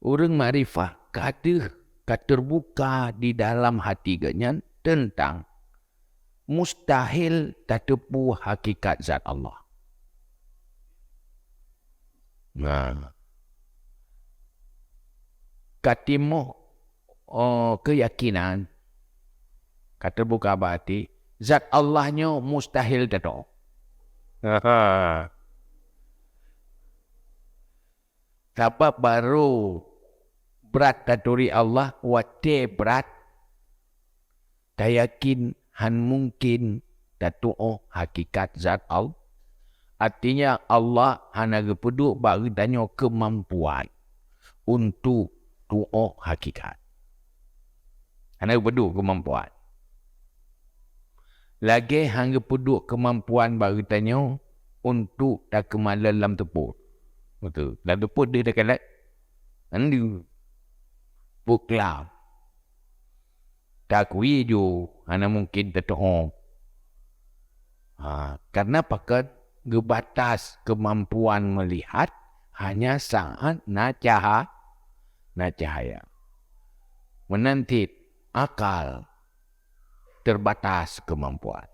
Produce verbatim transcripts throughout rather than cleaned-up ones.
Ureuëng makrifah ka deuh ka teubuka di dalam hati geuhnyan teuntang mustahil tateupeue hakikat zat Allah. Nah, ka timoh, oh, keuyakinan, ka teubuka bak até, zat Allah nyoe mustahil teutoh. Aha. Sabab barô brat taturi Allah watée brat tayakin han mungken tatuoh hakikat zat Allah. Artinya, Allah hana geupeuduek bak geutanyoe keumampuan untuk tuoh hakikat. Hana geupeuduek keumampuan. Lagée han geupeuduek keumampuan bak geutanyoe untuk takeumalon lam teupot. Betul. Lam teupot deuh takalon. Andu. Puklam. Takui ju hana mungken teutuoh. Ha, karena pakon geubatas keumampuan melihat hanya saat na caha-, na cahaya. Meunan cit akal terbatas keumampuan.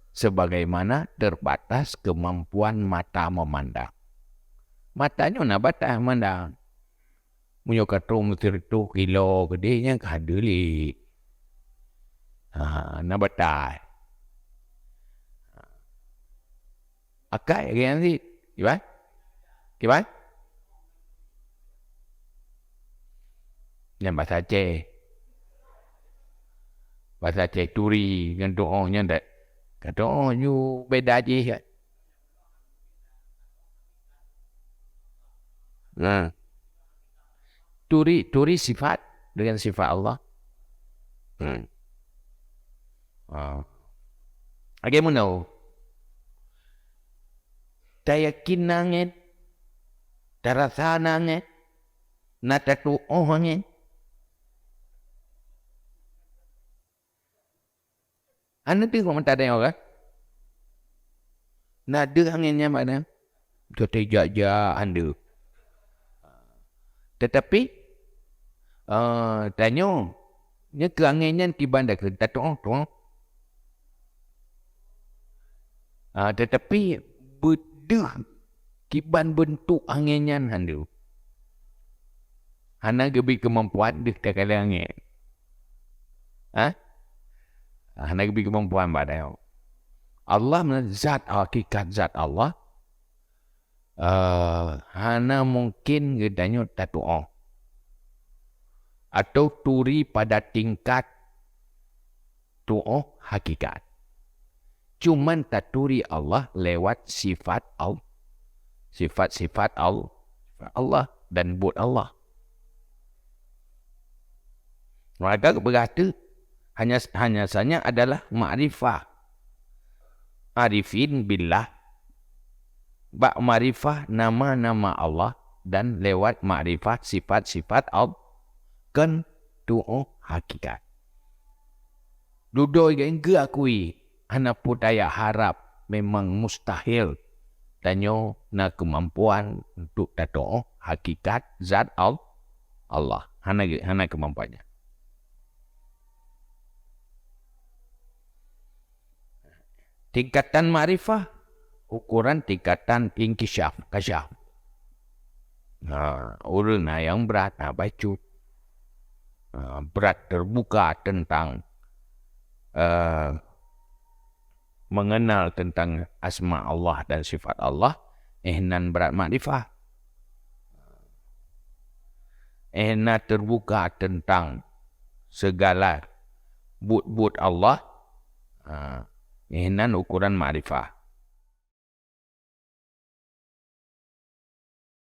Sebagaimana terbatas keumampuan mata memandang. Mata nyoe na batas mandang. Meunyoe ka troh meusireutôh kilo keudeh nyan ka deulik. Ha, na batai. Akai lagée nyan cit. Kiban? Kiban? Nyan bahasa Aceh. Bahasa Aceh turi ngon tuoh nyan dak. Ka tuoh ju beda jih kan. Nah. Turi, turi sifat dengan sifat Allah. Hmm. Ah. Lagée meunoe. Tayakin na angén, tarasa na angén, na tatuoh angén. Hana deuh bak mata tanyoe kan? Na deuh angén nyan bak tanyoe. Teuntée jak-jak hana deuh. Tetapi, eh, tanyoe, nyoe keu angén nyan kiban dakeuh tatuoh-tuoh. Ah, tetapi beudeuh kiban beuntuk angén nyan hana deuh. Hana geubri keumampuan deuh takalon angén. Ha? Hana geubri keumampuan bak tanyoe. Allah meunan zat, hakikat zat Allah, eh, hana mungken geutanyoe tatuoh atau turi pada tingkat tuoh hakikat. Cuman taturi Allah lewat sifat Al-, sifat-sifat Al-, sifat Allah dan buet Allah. Maka geupeugah teuk hanya, hanya saja adalah makrifah. Arifin billah bak makrifah nama-nama Allah dan lewat makrifah sifat-sifat Allah kon tuoh hakikat. Dudoe geuakui hana peue tajak harab, memang mustahil tanyoe na keumampuan untuk tatuoh hakikat zat Al-, Allah. Hana ge-, hana keumampuan nyan. Tingkatan makrifah, ukuran tingkatan inkisyaf, kasyaf. Ha, ureuëng na nyang brat, na bacut. Ha, brat terbuka tentang, eh, mengenal tentang asma Allah dan sifat Allah, eh, nan brat makrifah. Eh, na terbuka tentang segala buet-buet Allah, ha, eh, nan ukuran makrifah.